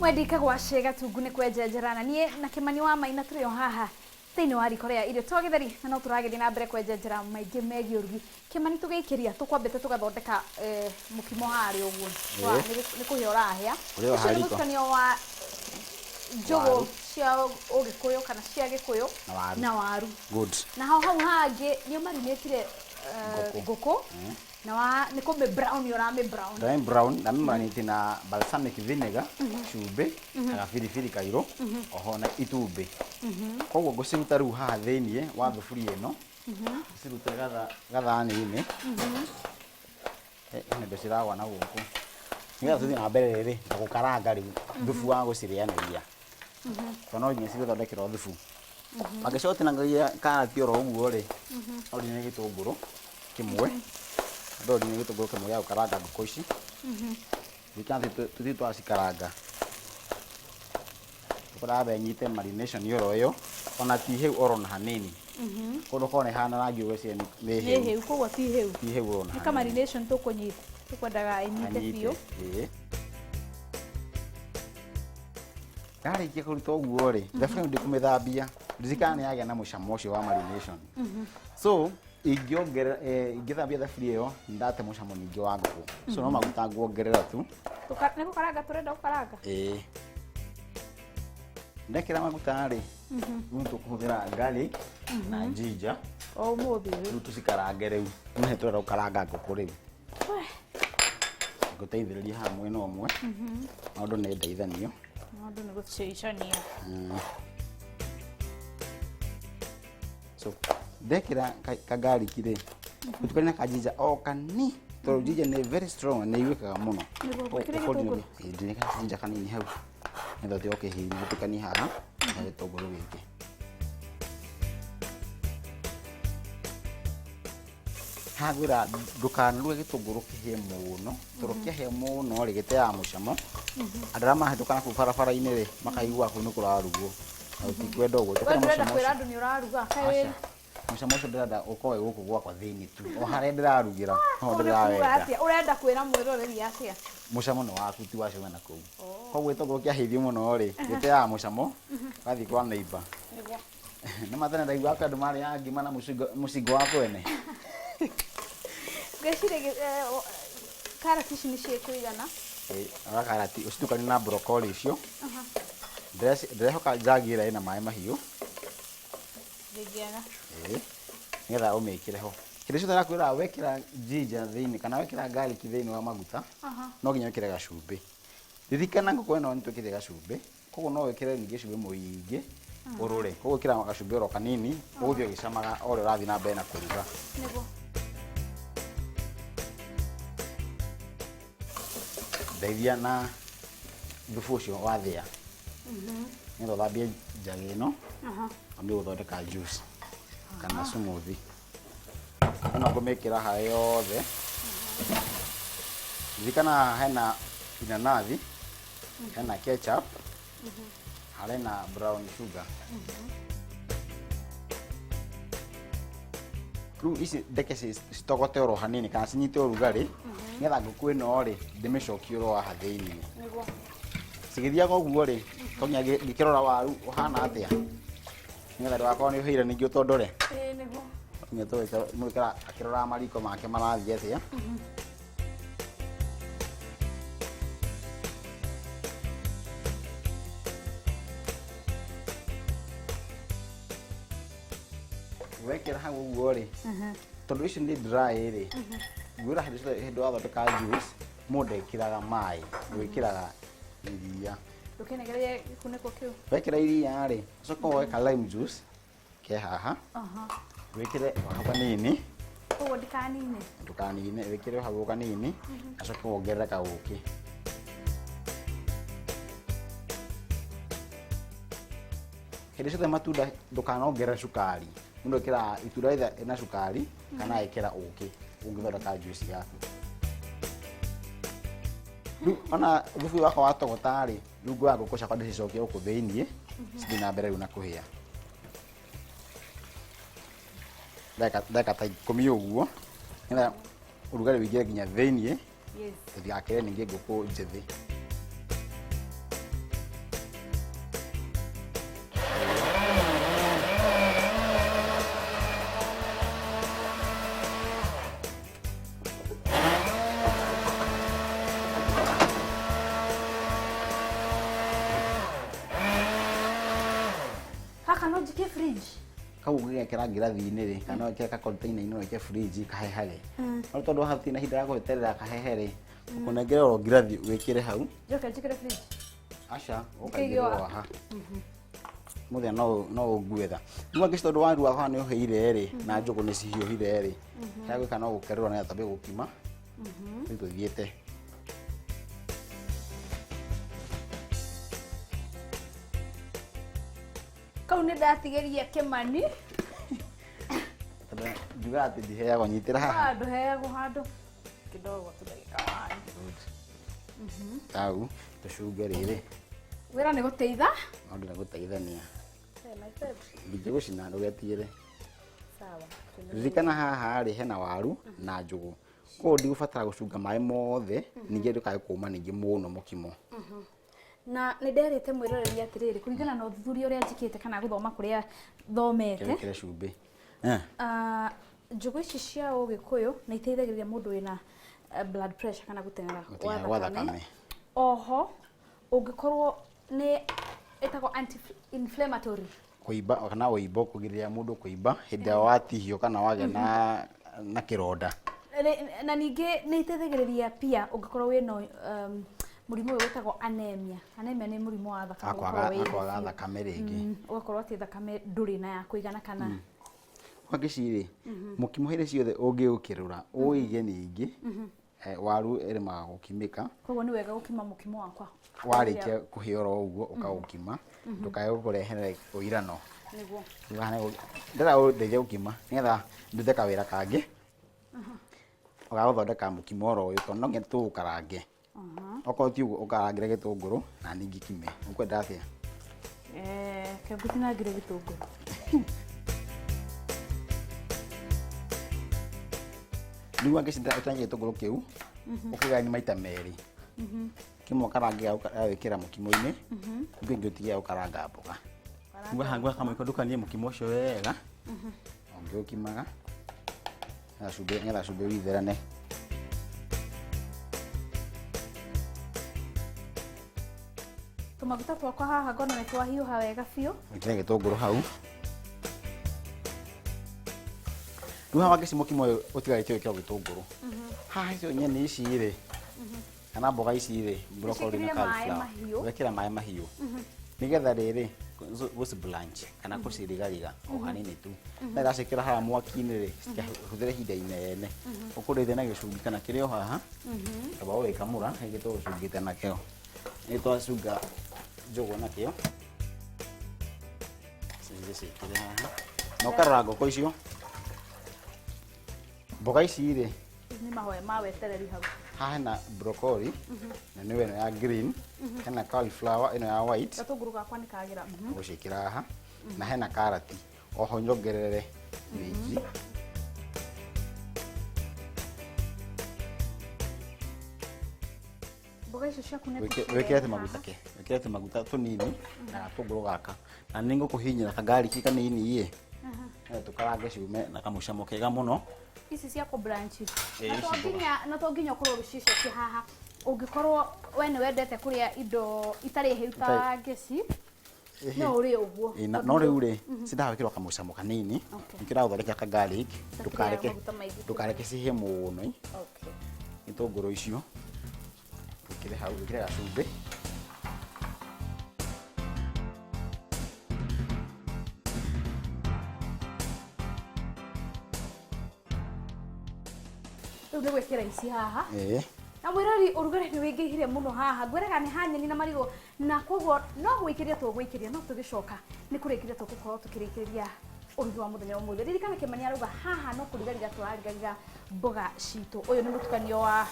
Mwendi Kagwacĩ Gatungu nĩ kwenjenjera na niĩ na Kĩmani wa Maina tũrĩ o haha thĩinĩ wa riko rĩa irio twa gĩtheri na no tũragĩthiĩ na mbere kwenjenjera maingĩ megiĩ ũrugi. Kĩmani tũgĩikĩria tũkwambĩte tũgathondeka mũkimo harĩa ũguo. Nĩ kũhĩa ũrahĩa. Ũrĩ o Ũcio nĩ hariko. mũtukanio wa njũgũ Waru. cia ũgĩkũyũ kana cia gĩkũyũ Na waru. na waru. Good. Na ho hau hangĩ nĩ ũmarinĩtire Ngũkũ. ngũkũ na wa nĩ kũmĩ brown ũramĩ brown. Dry brown na mĩmarinĩte na balsamic vinegar, cumbĩ, na gabiribiri kairũ, oho na itumbĩ. Koguo ngũciruta rĩu haha thĩiniĩ wa thuburia ĩno, ngũcirute gathani-inĩ. Hena indo ciragwa na gũkũ. Nĩgetha tũthiĩ na mbere rĩrĩ na gũkaranga rĩu thubu wa gũcirĩanĩria. Tondũ no nginya cigĩthondekerwo thubu. Angĩcoka ũtinangagia karati oro ũguo rĩ, no ũtinie gĩtũngũrũ kĩmwe, no ũtinie gĩtũngũrũ kĩmwe gĩa gũkaranga ngũkũ ici. Ndikana tũthiĩ twacikaranga. Tũkũramba ĩnyite marination oro ĩyo, ona ti hĩu oro na hanini. Kũndũ korwo nĩ ĩhana rangi ũgwĩciria nĩ Nĩ hĩu. hĩu, koguo ti hĩu. Ti hĩu oro na Nĩ ka hanini. marination tũkũnyita, tũkwendaga ĩnyite Anyite, biũ. ĩĩ. Ndarĩkia kũruta ũguo rĩ, thaburia ĩno ndikũmĩthambia, ririkana nĩ yagĩa na mũcamo ũcio wa marination. So ingĩongerera ingĩthambia thaburia ĩyo ndate mũcamo ningĩ wa ngũkũ. So no maguta nguongerera tu. Nĩ gũkaranga tũrenda gũkaranga? Ĩĩ. Ndekĩra maguta rĩ, rĩu tũkũhũthĩra garlic na ginger. O ũmũthĩ ũyũ. Rĩu tũcikarange rĩu. Nĩ tũrenda gũkaranga ngũkũ rĩu. Ngũteithĩrĩria haha mwena ũmwe. Maũndũ nĩ ndeithanio. Maũndũ nĩ gũcenjania. So ndekĩra ka garlic rĩ, ũtukanie na ka ginger o kani, tondũ ginger nĩ very strong na nĩ ĩiguĩkaga mũno. Nĩguo, gwĩkĩra gĩtũngũrũ. Ĩĩ, ndĩna ka ginger kanini hau. Nĩgetha ũtige ũkĩhihinya ũtukanie haha na gĩtũngũrũ gĩkĩ. Haha ngwĩra ndũkanaruge gĩtũngũrũ kĩhĩe mũno, tondũ kĩahĩa mũno rĩ, gĩteaga mũcamo. Andũ arĩa marahĩtũka nakũu barabara-inĩ rĩ, makaigua kũu nĩ kũrarugwo. Na tũtikwenda ũguo. We Tũkwenda ndũrenda mũcamo kwĩra ũcio. andũ nĩ ũraruga? Kaĩ wĩ Aca. Mũcamo ũcio ndĩrenda ũkorwo wĩ gũkũ gwakwa thĩinĩ tu. O harĩa ndĩrarugĩra, noho Ũũ nĩ kuuga ndĩrawenda. atĩa? Ũrenda kwĩra mwĩroreri atĩa? Mũcamo nĩ waku ti wa acio mena kũu. Koguo gĩtũngũrũ kĩahĩithio mũno rĩ, gĩteaga mũcamo, ũgathiĩ kwa neighbour. Nĩguo. Nĩ ma tene ndaiguaga kwĩ andũ marĩaga ngima na mũcingo wa kwene. Ngwĩciria karati ici nĩ ciĩkũigana. Ĩĩ, oya karati ũcitukanie na broccoli icio. Ndĩrehoka njagi ĩrĩa ĩna maĩ mahiũ. Ndĩngĩaga. Ĩĩ, nĩgetha ũmĩkĩre ho. Hĩndĩ ciothe ndakwĩraga wekĩra ginger thĩinĩ kana wekĩra garlic thĩinĩ wa maguta, no nginya wĩkĩre gacumbĩ. Ririkana ngũkũ ĩno nĩ twĩkĩrire gacumbĩ. Koguo no wĩkĩre ningĩ cumbĩ mũingĩ ũrũre. Koguo ĩkĩra gacumbĩ oro kanini, ũgũthiĩ ũgĩcamaga o ũrĩa ũrathiĩ na mbere na kũruga. Nĩguo. Ndeithia na thubu ũcio wa thĩa. Nĩgetha ũthambie njagi ĩno, wambie gũthondeka juice kana smoothie. Ĩno ngũmĩkĩra haha yothe. Ririkana haha hena inanathi, hena ketchup, harĩ na brown sugar. Rĩu ici ndeke citogote oro hanini kana cinyite ũrugarĩ, nĩgetha ngũkũ ĩno rĩ, ndĩmĩcokie oro haha thĩiniĩ. Nĩguo. Cigĩthiaga ũguo rĩ, to nginya ngĩkĩrora waru ũhana atĩa, nĩgetha ndũgakorwo nĩ ũhĩire ningĩ ũtondore. Ĩĩ nĩguo. Nginya mũgĩkĩra akĩroraga mariko make marathiĩ atĩa. Wekĩra hau ũguo rĩ, tondũ ici nĩ dry rĩ, ngwĩra hĩndĩ ciothe hĩndĩ wathondeka juice, mũndũ ndekĩraga maĩ, wĩkĩraga iria. Ndũkĩnegererie gĩkunĩko kĩu. Wekĩra iria rĩ, ũcoke woe ka lime juice ke haha, wĩkĩre hau kanini. Koguo ndikanine. Ndũkanine, wĩkĩre hau kanini, acoke wongerere kaũkĩ. Hĩndĩ ciothe matunda ndũkanongerere cukari. Mũndũ ekĩraga itunda either ĩna cukari kana ekĩra ũkĩ ũngĩthondeka juice yaku. Rĩu ona thubu ũyũ wakwa watogota rĩ, rĩu nguoya ngũkũ ciakwa ndĩcicokie gũkũ thĩiniĩ, cithiĩ na mbere rĩu na kũhĩa. Ndagĩka ta ikũmi ũguo, nĩgetha ũrugarĩ ũingĩre nginya thĩiniĩ, tũtigakĩre ningĩ ngũkũ njĩthĩ. Njikie fridge? Kau ũngĩgekĩra ngirathi-inĩ rĩ, kana wĩkĩre ka container-inĩ na wĩkĩre fridge kahehage. No tondũ haha tũtirĩ na ihinda rĩa gweterera kahehe rĩ, ũkũnengera oro ngirathi wĩkĩre hau. Njoke njikĩre fridge? Aca, Njikĩire ũkaigĩrĩrwo haha. Mũthenya no ũngue tha. Rĩu angĩci tondũ waru wakwa nĩ ũhĩire rĩ, na njũgũ nĩ cihiũhire rĩ, kĩrĩa gwĩka no gũkerũra nĩgetha twambie gũkima. Rĩu tũthiĩte. Kau nĩ ndatigĩria Kĩmani. Tondũ njugaga atĩ ndiheagwo, nyitĩra haha. Ndũheagwo handũ kidogo tu ndagĩka wani. Hau tũcunge rĩrĩ. Wĩra nĩ gũteitha. Maũndũ nĩ gũteithania. Ndingĩgũcina, ndũgetigĩre. Sawa. Ririkana haha rĩ hena waru na njũgũ. Koguo ndigũbatara gũcunga maĩ mothe, ningĩ ndũkae kũma ningĩ mũno mũkimo. Na nĩ nderĩte mwĩroreri atĩrĩrĩ, kũringana na ũthuthuria ũrĩa njĩkĩte kana gũthoma kũrĩa thomete, Wĩkĩre cumbĩ. Njũgũ ici cia ũgĩkũyũ nĩ iteithagĩrĩria mũndũ wĩna blood pressure kana gũteng'era Gũteng'era gwa thakame. Oho ũngĩkorwo nĩ ĩtagwo anti inflammatory. Kũimba kana ũimbo, kũgirĩrĩria mũndũ kũimba hĩndĩ ĩrĩa watihio kana wagĩa na kĩronda. Na ningĩ nĩ iteithagĩrĩria pia ũngĩkorwo wĩna mũrimũ ũyũ wĩtagwo anemia. Anemia nĩ mũrimũ wa thakame, ũgakorwo wĩ Akwaga thĩ biũ. Thakame rĩngĩ. Ũgakorwo atĩ thakame ndũrĩ na ya kũigana kana. Wangeci rĩ, mũkimo hĩndĩ ciothe ũngĩũkĩrũra ũige ningĩ, waru ĩremaga gũkimĩka. Koguo nĩ wega gũkima mũkimo wakwa. Warĩkia kũhĩa oro ũguo ũkaũkima, ndũkae gũkũrehere ũirano. Nĩguo. Ndĩrenda ũndeithie gũkima nĩgetha ndute kawĩra kangĩ. Ũgagũthondeka mũkimo oro ũyũ tondũ no nginya tũũkarange. Okorwo ti ũguo ũkarangĩre gĩtũngũrũ na niĩ ngĩkime. Ũkwenda atĩa? Reke ngũtinangĩre gĩtũngũrũ. Rĩu angĩcinda ũtinangie gĩtũngũrũ kĩu, ũkĩgayanie maita merĩ. Kĩmwe ũkarange gĩa gwĩkĩra mũkimo-inĩ, kĩu kĩngĩ ũtige gĩa gũkaranga mboga. Rĩu haha ngwaka kamũiko ndukanie mũkimo ũcio wega. Ũngĩũkimaga, nĩgetha cumbĩ witherane. Tũmaguta twakwa haha ngona nĩ twahiũha wega biũ. Wĩkĩre gĩtũngũrũ hau. Rĩu haha wangeci mũkimo ũyũ ũtigarĩtie wĩkĩre gĩtũngũrũ. Haha icio nyeni ici rĩ, kana mboga ici rĩ, broccoli na Ũciĩkĩrĩre maĩ cauliflower. mahiũ. Ũgekĩra maĩ mahiũ. Nĩgetha rĩrĩ, gũci blanch kana kũcirigariga o hanini tu. Na ndacĩkĩra haha mwaki-inĩ rĩ, citikahũthĩre ihinda inene. Ũkũrĩte na gĩcungi kana kĩrĩ o haha. Kaba ũgĩkamũra, gĩkĩ tũgũcungĩte nakĩo. Nĩ twacunga njũgũ nakĩo. Cigĩciĩkĩre haha. Na ũkarora ngũkũ icio. Mboga ici rĩ, Nĩ mahoya ma wetereri hau. Haha hena broccoli, na nĩyo ĩno ya green, hena cauliflower ĩno ya white. Gatũngũrũ gakwa nĩ kagĩra. Gũciĩkĩra haha. Na hena karati. Oho nyongerere minji. Mboga icio ciaku nĩ Wĩkĩre tũmaguta ke, wĩkĩre tũmaguta tũnini na gatũngũrũ gaka. Na nĩ ngũkũhihinyĩra kagarlic kanini ĩ. Nĩgetha tũkarange ciume na kamũcamo kega mũno. Ici cia kũ blanch. Ĩĩ, Na ici to mboga. nginya, na to nginya ũkorwo ũgĩcicokia haha. Ũngĩkorwo we nĩ wendete kũrĩa indo itarĩ hĩu ta Itarĩ. ngeci, no ũrĩe ũguo. Ĩĩ, no rĩu rĩ, cindaga gwĩkĩrwo kamũcamo kanini. Nĩkĩo ndagũthondekera ka garlic, Itakĩrĩa maguta maingĩ. ndũkareke cihĩe mũno. Gĩtũngũrũ icio wĩkĩre hau, wĩkĩre gacumbĩ. Rĩu nĩ gwĩkĩra ici haha. Ĩĩ. Na mwĩrori, ũrugarĩ nĩ wĩingĩhire mũno haha. Ngwĩraga nĩ ha nyeni na marigũ, na koguo no gwĩkĩria tũgwĩkĩria, no tũgĩcoka nĩ kũrĩkĩria tũgũkorwo tũkĩrĩkĩrĩria ũrugi wa mũthenya wa ũmũthĩ. Ririkana Kĩmani arauga haha no kũrigariga tũrarigariga mboga citũ. Ũyũ nĩ mũtukanio wa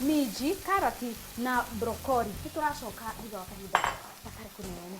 minji, karati na broccoli. Nĩ tũracoka thutha wa kahinda gatarĩ kũnene.